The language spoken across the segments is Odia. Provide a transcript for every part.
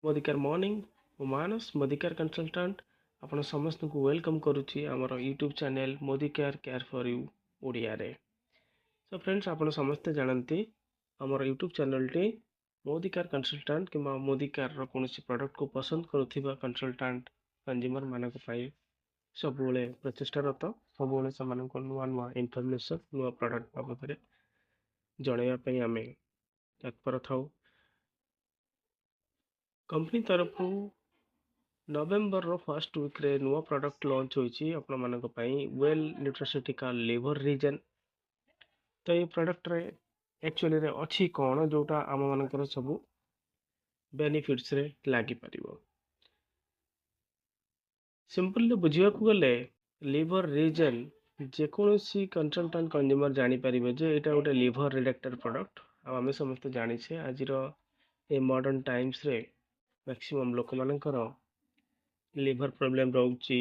ମୋଦିକେୟାର ମର୍ଣ୍ଣିଂ। ମୁଁ ମାନସ, ମୋଦିକେୟାର କନସଲଟାଣ୍ଟ। ଆପଣ ସମସ୍ତଙ୍କୁ welcome କରୁଛି ଆମର YouTube channel Modicare care for you ଓଡ଼ିଆରେ। ସୋ ଫ୍ରେଣ୍ଡସ୍, ଆପଣ ସମସ୍ତେ ଜାଣନ୍ତି, ଆମର ୟୁଟ୍ୟୁବ୍ ଚ୍ୟାନେଲ୍ଟି ମୋଦିକେୟାର କନସଲଟାଣ୍ଟ କିମ୍ବା ମୋଦିକେୟାରର କୌଣସି ପ୍ରଡ଼କ୍ଟକୁ ପସନ୍ଦ କରୁଥିବା କନସଲଟାଣ୍ଟ କନଜ୍ୟୁମରମାନଙ୍କ ପାଇଁ ସବୁବେଳେ ପ୍ରଚେଷ୍ଟାରତ। ସବୁବେଳେ ସେମାନଙ୍କୁ ନୂଆ ନୂଆ ଇନଫର୍ମେସନ୍, ନୂଆ ପ୍ରଡ଼କ୍ଟ ବାବଦରେ ଜଣାଇବା ପାଇଁ ଆମେ ତତ୍ପର ଥାଉ। କମ୍ପାନୀ ତରଫରୁ ନଭେମ୍ବରର ଫାର୍ଷ୍ଟ ୱିକ୍ରେ ନୂଆ ପ୍ରଡ଼କ୍ଟ ଲଞ୍ଚ ହୋଇଛି ଆପଣମାନଙ୍କ ପାଇଁ, ୱେଲ୍ ନ୍ୟୁଟ୍ରାସ୍ୟୁଟିକାଲ ଲିଭର ରିଜେନ୍। ତ ଏଇ ପ୍ରଡ଼କ୍ଟରେ ଆକ୍ଚୁଆଲିରେ ଅଛି କ'ଣ, ଯେଉଁଟା ଆମମାନଙ୍କର ସବୁ ବେନିଫିଟ୍ସରେ ଲାଗିପାରିବ? ସିମ୍ପଲି ବୁଝିବାକୁ ଗଲେ, ଲିଭର ରିଜେନ୍ ଯେକୌଣସି କନସଲଟାଣ୍ଟ କନଜ୍ୟୁମର ଜାଣିପାରିବେ ଯେ ଏଇଟା ଗୋଟେ ଲିଭର ରିଡକ୍ଟର ପ୍ରଡ଼କ୍ଟ। ଆଉ ଆମେ ସମସ୍ତେ ଜାଣିଛେ, ଆଜିର ଏ ମଡ଼ର୍ଣ୍ଣ ଟାଇମ୍ସରେ ମ୍ୟାକ୍ସିମମ୍ ଲୋକମାନଙ୍କର ଲିଭର ପ୍ରୋବ୍ଲେମ୍ ରହୁଛି,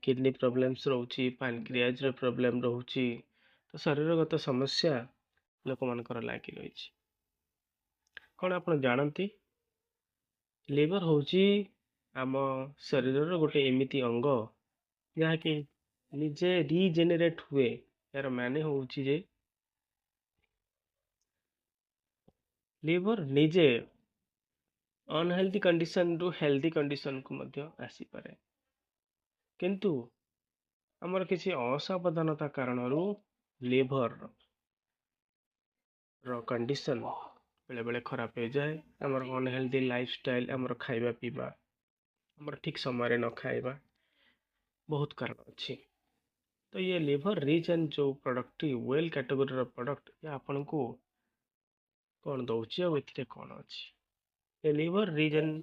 କିଡ଼ନୀ ପ୍ରୋବ୍ଲେମ୍ସ ରହୁଛି, ପାନକ୍ରିଆଜର ପ୍ରୋବ୍ଲେମ୍ ରହୁଛି। ତ ଶରୀରଗତ ସମସ୍ୟା ଲୋକମାନଙ୍କର ଲାଗି ରହିଛି। କ'ଣ ଆପଣ ଜାଣନ୍ତି, ଲିଭର ହେଉଛି ଆମ ଶରୀରର ଗୋଟେ ଏମିତି ଅଙ୍ଗ ଯାହାକି ନିଜେ ରିଜେନେରେଟ୍ ହୁଏ। ଏହାର ମାନେ ହେଉଛି ଯେ ଲିଭର ନିଜେ ଅନହେଲ୍ଦି କଣ୍ଡିସନରୁ ହେଲ୍ଦି କଣ୍ଡିସନକୁ ମଧ୍ୟ ଆସିପାରେ। କିନ୍ତୁ ଆମର କିଛି ଅସାବଧାନତା କାରଣରୁ ଲିଭର ର କଣ୍ଡିସନ ବେଳେବେଳେ ଖରାପ ହେଇଯାଏ। ଆମର ଅନହେଲ୍ଦି ଲାଇଫଷ୍ଟାଇଲ, ଆମର ଖାଇବା ପିଇବା, ଆମର ଠିକ୍ ସମୟରେ ନ ଖାଇବା, ବହୁତ କାରଣ ଅଛି। ତ ଇଏ ଲିଭର ରିଜେନ୍ ଯେଉଁ ପ୍ରଡ଼କ୍ଟଟି ୱେଲ୍ କ୍ୟାଟେଗୋରୀର ପ୍ରଡ଼କ୍ଟ, ଇଏ ଆପଣଙ୍କୁ କ'ଣ ଦେଉଛି ଆଉ ଏଥିରେ କ'ଣ ଅଛି? ଏ ଲିଭର ରିଜେନ୍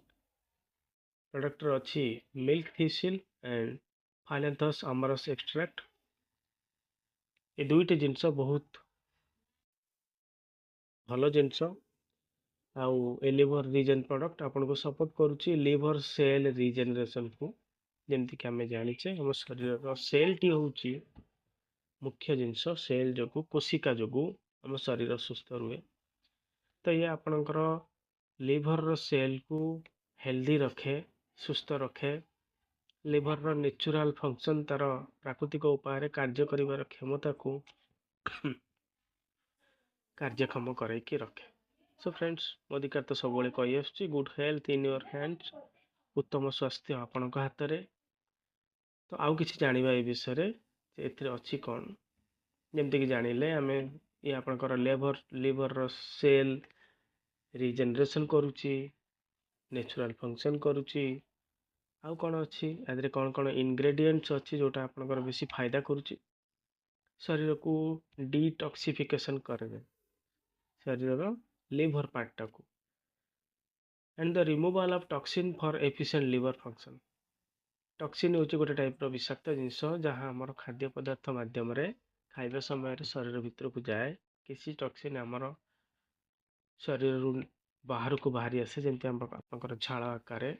ପ୍ରଡ଼କ୍ଟରେ ଅଛି ମିଲ୍କ ଥିସିଲ୍ ଆଣ୍ଡ ଫାଇଲାନ୍ଥସ୍ ଆମାରସ୍ ଏକ୍ସଟ୍ରାକ୍ଟ। ଏ ଦୁଇଟି ଜିନିଷ ବହୁତ ଭଲ ଜିନିଷ। ଆଉ ଏ ଲିଭର ରିଜେନ୍ ପ୍ରଡ଼କ୍ଟ ଆପଣଙ୍କୁ ସପୋର୍ଟ କରୁଛି ଲିଭର ସେଲ୍ ରିଜେନେରେସନକୁ। ଯେମିତିକି ଆମେ ଜାଣିଛେ, ଆମ ଶରୀରର ସେଲ୍ଟି ହେଉଛି ମୁଖ୍ୟ ଜିନିଷ। ସେଲ୍ ଯୋଗୁଁ, କୋଶିକା ଯୋଗୁଁ ଆମ ଶରୀର ସୁସ୍ଥ ରୁହେ। ତ ଇଏ ଆପଣଙ୍କର ଲିଭରର ସେଲ୍କୁ ହେଲ୍ଦି ରଖେ, ସୁସ୍ଥ ରଖେ। ଲିଭରର ନ୍ୟାଚୁରାଲ ଫଙ୍କସନ୍, ତାର ପ୍ରାକୃତିକ ଉପାୟରେ କାର୍ଯ୍ୟ କରିବାର କ୍ଷମତାକୁ କାର୍ଯ୍ୟକ୍ଷମ କରାଇକି ରଖେ। ସୋ ଫ୍ରେଣ୍ଡସ୍, ମୋଦିକେୟାର ତ ସବୁବେଳେ କହି ଆସୁଛି, "Good health in your hands", ଉତ୍ତମ ସ୍ୱାସ୍ଥ୍ୟ ଆପଣଙ୍କ ହାତରେ। ତ ଆଉ କିଛି ଜାଣିବା ଏ ବିଷୟରେ ଯେ ଏଥିରେ ଅଛି କ'ଣ। ଯେମିତିକି ଜାଣିଲେ ଆମେ, ଇଏ ଆପଣଙ୍କର ଲିଭରର ସେଲ୍ ରିଜେନେରେସନ୍ କରୁଛି, ନ୍ୟାଚୁରାଲ ଫଙ୍କସନ୍ କରୁଛି। ଆଉ କ'ଣ ଅଛି ଆ ଦେହରେ? କ'ଣ କ'ଣ ଇନଗ୍ରେଡ଼ିଏଣ୍ଟସ୍ ଅଛି ଯେଉଁଟା ଆପଣଙ୍କର ବେଶୀ ଫାଇଦା କରୁଛି? ଶରୀରକୁ ଡିଟକ୍ସିଫିକେସନ୍ କରେ, ଶରୀରର liver ପାର୍ଟଟାକୁ, and the removal of toxin for efficient liver function. Toxin ହେଉଛି ଗୋଟେ ଟାଇପ୍ର ବିଷାକ୍ତ ଜିନିଷ, ଯାହା ଆମର ଖାଦ୍ୟ ପଦାର୍ଥ ମାଧ୍ୟମରେ ଖାଇବା ସମୟରେ ଶରୀର ଭିତରକୁ ଯାଏ। କିଛି ଟକ୍ସିନ୍ ଆମର ଶରୀରରୁ ବାହାରକୁ ବାହାରି ଆସେ, ଯେମିତି ଆମ ଆପଣଙ୍କର ଝାଳ ଆକାରରେ,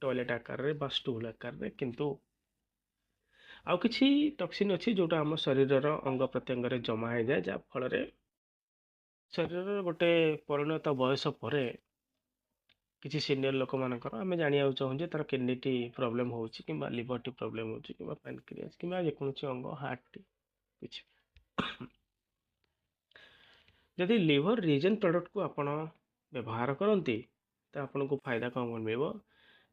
ଟଏଲେଟ୍ ଆକାରରେ ବା ଷ୍ଟୁଲ୍ ଆକାରରେ। କିନ୍ତୁ ଆଉ କିଛି ଟକ୍ସିନ୍ ଅଛି ଯେଉଁଟା ଆମ ଶରୀରର ଅଙ୍ଗ ପ୍ରତ୍ୟଙ୍ଗରେ ଜମା ହେଇଯାଏ, ଯାହା ଫଳରେ ଶରୀରର ଗୋଟେ ପରିଣତ ବୟସ ପରେ କିଛି ସିନିୟର ଲୋକମାନଙ୍କର ଆମେ ଜାଣିବାକୁ ଚାହୁଁ ଯେ ତାର କିଡ଼ନୀଟି ପ୍ରୋବ୍ଲେମ୍ ହେଉଛି କିମ୍ବା ଲିଭରଟି ପ୍ରୋବ୍ଲେମ୍ ହେଉଛି କିମ୍ବା ପାନକ୍ରିଆସ୍ କିମ୍ବା ଯେକୌଣସି ଅଙ୍ଗ, ହାର୍ଟଟି, କିଛି। ଯଦି ଲିଭର ରିଜେନ୍ ପ୍ରଡ଼କ୍ଟକୁ ଆପଣ ବ୍ୟବହାର କରନ୍ତି, ତ ଆପଣଙ୍କୁ ଫାଇଦା କ'ଣ କ'ଣ ମିଳିବ?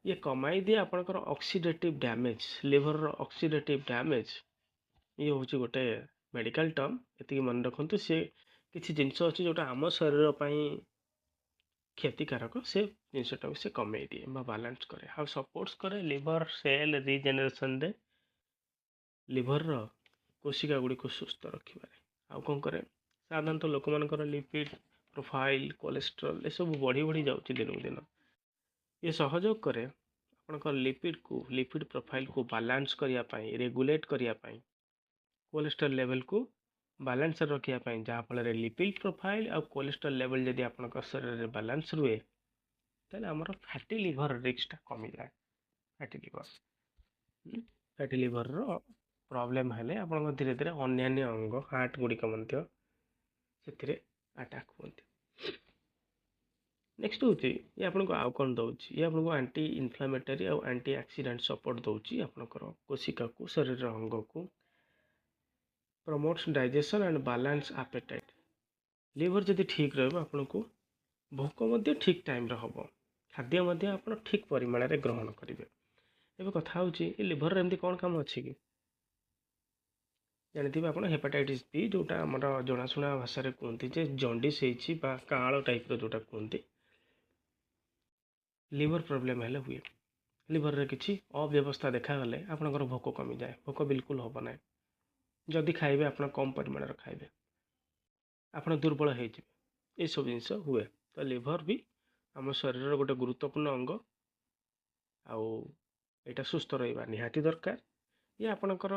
ଇଏ କମାଇ ଦିଏ ଆପଣଙ୍କର ଅକ୍ସିଡେଟିଭ୍ ଡ୍ୟାମେଜ୍, ଲିଭରର ଅକ୍ସିଡେଟିଭ୍ ଡ୍ୟାମେଜ୍। ଇଏ ହେଉଛି ଗୋଟେ ମେଡ଼ିକାଲ ଟର୍ମ, ଏତିକି ମନେ ରଖନ୍ତୁ। ସେ କିଛି ଜିନିଷ ଅଛି ଯେଉଁଟା ଆମ ଶରୀର ପାଇଁ କ୍ଷତିକାରକ, ସେ ଜିନିଷଟାକୁ ସେ କମେଇ ଦିଏ ବା ବାଲାନ୍ସ କରେ ଆଉ ସପୋର୍ଟସ୍ କରେ ଲିଭର ସେଲ୍ ରିଜେନେରେସନରେ, ଲିଭରର କୋଶିକା ଗୁଡ଼ିକୁ ସୁସ୍ଥ ରଖିବାରେ। ଆଉ କ'ଣ କରେ? ସାଧାରଣତଃ ଲୋକମାନଙ୍କର ଲିପିଡ଼ ପ୍ରୋଫାଇଲ୍, କୋଲେଷ୍ଟ୍ରଲ୍ ଏସବୁ ବଢ଼ି ବଢ଼ି ଯାଉଛି ଦିନକୁ ଦିନ। ଇଏ ସହଯୋଗ କରେ ଆପଣଙ୍କ ଲିପିଡ଼କୁ, ଲିପିଡ଼ ପ୍ରୋଫାଇଲ୍କୁ ବାଲାନ୍ସ କରିବା ପାଇଁ, ରେଗୁଲେଟ୍ କରିବା ପାଇଁ, କୋଲେଷ୍ଟ୍ରଲ୍ ଲେଭେଲକୁ ବାଲାନ୍ସରେ ରଖିବା ପାଇଁ, ଯାହାଫଳରେ ଲିପିଡ଼ ପ୍ରୋଫାଇଲ୍ ଆଉ କୋଲେଷ୍ଟ୍ରଲ୍ ଲେଭେଲ୍ ଯଦି ଆପଣଙ୍କ ଶରୀରରେ ବାଲାନ୍ସ ରୁହେ, ତାହେଲେ ଆମର ଫ୍ୟାଟି ଲିଭର ରିସ୍କଟା କମିଯାଏ। ଫ୍ୟାଟି ଲିଭରର ପ୍ରୋବ୍ଲେମ୍ ହେଲେ ଆପଣଙ୍କ ଧୀରେ ଧୀରେ ଅନ୍ୟାନ୍ୟ ଅଙ୍ଗ, ହାର୍ଟ ଗୁଡ଼ିକ ମଧ୍ୟ ସେଥିରେ ଆଟାକ୍ ହୁଅନ୍ତି। ନେକ୍ସଟ ହେଉଛି, ଇଏ ଆପଣଙ୍କୁ ଆଉ କ'ଣ ଦେଉଛି? ଇଏ ଆପଣଙ୍କୁ ଆଣ୍ଟି ଇନଫ୍ଲାମେଟରୀ ଆଉ ଆଣ୍ଟି ଅକ୍ସିଡାଣ୍ଟ ସପୋର୍ଟ ଦେଉଛି ଆପଣଙ୍କର କୋଶିକାକୁ, ଶରୀରର ଅଙ୍ଗକୁ। Promotes digestion and balance appetite. Liver ଯଦି ଠିକ୍ ରହିବ, ଆପଣଙ୍କୁ ଭୋକ ମଧ୍ୟ ଠିକ୍ ଟାଇମ୍ରେ ହେବ, ଖାଦ୍ୟ ମଧ୍ୟ ଆପଣ ଠିକ୍ ପରିମାଣରେ ଗ୍ରହଣ କରିବେ। ଏବେ କଥା ହେଉଛି, ଏ ଲିଭରର ଏମିତି କ'ଣ କାମ ଅଛି କି? ଜାଣିଥିବେ ଆପଣ, ହେପାଟାଇଟିସ୍ ବି, ଯେଉଁଟା ଆମର ଜଣାଶୁଣା ଭାଷାରେ କୁହନ୍ତି ଯେ ଜଣ୍ଡିସ୍ ହେଇଛି ବା କାଁଳ ଟାଇପ୍ର ଯେଉଁଟା କୁହନ୍ତି, ଲିଭର ପ୍ରୋବ୍ଲେମ୍ ହେଲେ ହୁଏ। ଲିଭରରେ କିଛି ଅବ୍ୟବସ୍ଥା ଦେଖାଗଲେ ଆପଣଙ୍କର ଭୋକ କମିଯାଏ, ଭୋକ ବିଲକୁଲ ହେବ ନାହିଁ। ଯଦି ଖାଇବେ, ଆପଣ କମ୍ ପରିମାଣର ଖାଇବେ, ଆପଣ ଦୁର୍ବଳ ହେଇଯିବେ, ଏସବୁ ଜିନିଷ ହୁଏ। ତ ଲିଭର ବି ଆମ ଶରୀରର ଗୋଟେ ଗୁରୁତ୍ୱପୂର୍ଣ୍ଣ ଅଙ୍ଗ ଆଉ ଏଇଟା ସୁସ୍ଥ ରହିବା ନିହାତି ଦରକାର। ଇଏ ଆପଣଙ୍କର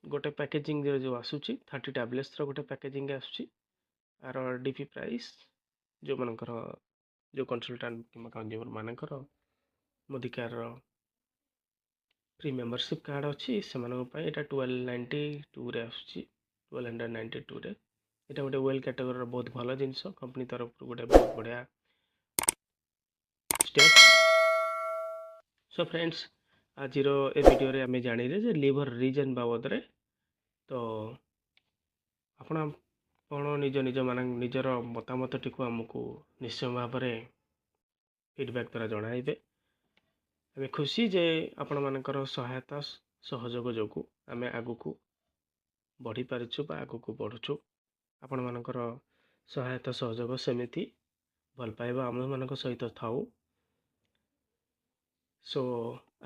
ଗୋଟେ ପ୍ୟାକେଜିଂରେ ଯେଉଁ ଆସୁଛି, 30 ଟ୍ୟାବଲେଟ୍ସର ଗୋଟେ ପ୍ୟାକେଜିଂ ଆସୁଛି। ଆର ଡି ପି ପ୍ରାଇସ୍, ଯେଉଁମାନଙ୍କର ଯେଉଁ କନସଲଟାଣ୍ଟ କିମ୍ବା କନଜ୍ୟୁମର ମାନଙ୍କର ମୋଦିକେୟାରର ଫ୍ରି ମେମ୍ବରସିପ୍ କାର୍ଡ଼ ଅଛି, ସେମାନଙ୍କ ପାଇଁ ଏଇଟା 1292ରେ ଆସୁଛି, 1292ରେ। ଏଇଟା ଗୋଟେ ୱେଲ୍ କ୍ୟାଟେଗୋରୀର ବହୁତ ଭଲ ଜିନିଷ, କମ୍ପାନୀ ତରଫରୁ ଗୋଟେ ବହୁତ ବଢ଼ିଆ ଷ୍ଟେପ୍। ସୋ ଫ୍ରେଣ୍ଡସ୍, ଆଜିର ଏ ଭିଡ଼ିଓରେ ଆମେ ଜାଣିଲେ ଯେ ଲିଭର ରିଜେନ୍ ବାବଦରେ। ତ ଆପଣ ନିଜ ନିଜ ମାନ ନିଜର ମତାମତଟିକୁ ଆମକୁ ନିଶ୍ଚୟ ଭାବରେ ଫିଡ଼ବ୍ୟାକ୍ ଦ୍ୱାରା ଜଣାଇବେ। ଆମେ ଖୁସି ଯେ ଆପଣମାନଙ୍କର ସହାୟତା ସହଯୋଗ ଯୋଗୁଁ ଆମେ ଆଗକୁ ବଢ଼ିପାରିଛୁ ବା ଆଗକୁ ବଢ଼ୁଛୁ। ଆପଣମାନଙ୍କର ସହାୟତା, ସହଯୋଗ, ସେମିତି ଭଲ ପାଇବା ଆମମାନଙ୍କ ସହିତ ଥାଉ। ସୋ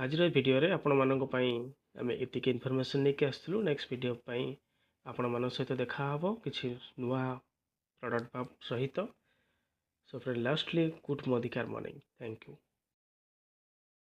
ଆଜିର ଏ ଭିଡ଼ିଓରେ ଆପଣମାନଙ୍କ ପାଇଁ ଆମେ ଏତିକି ଇନଫର୍ମେସନ୍ ନେଇକି ଆସିଥିଲୁ। ନେକ୍ସଟ ଭିଡ଼ିଓ ପାଇଁ ଆପଣମାନଙ୍କ ସହିତ ଦେଖାହେବ କିଛି ନୂଆ ପ୍ରଡ଼କ୍ଟ ସହିତ। So friend, lastly, good Modicare morning. Thank you.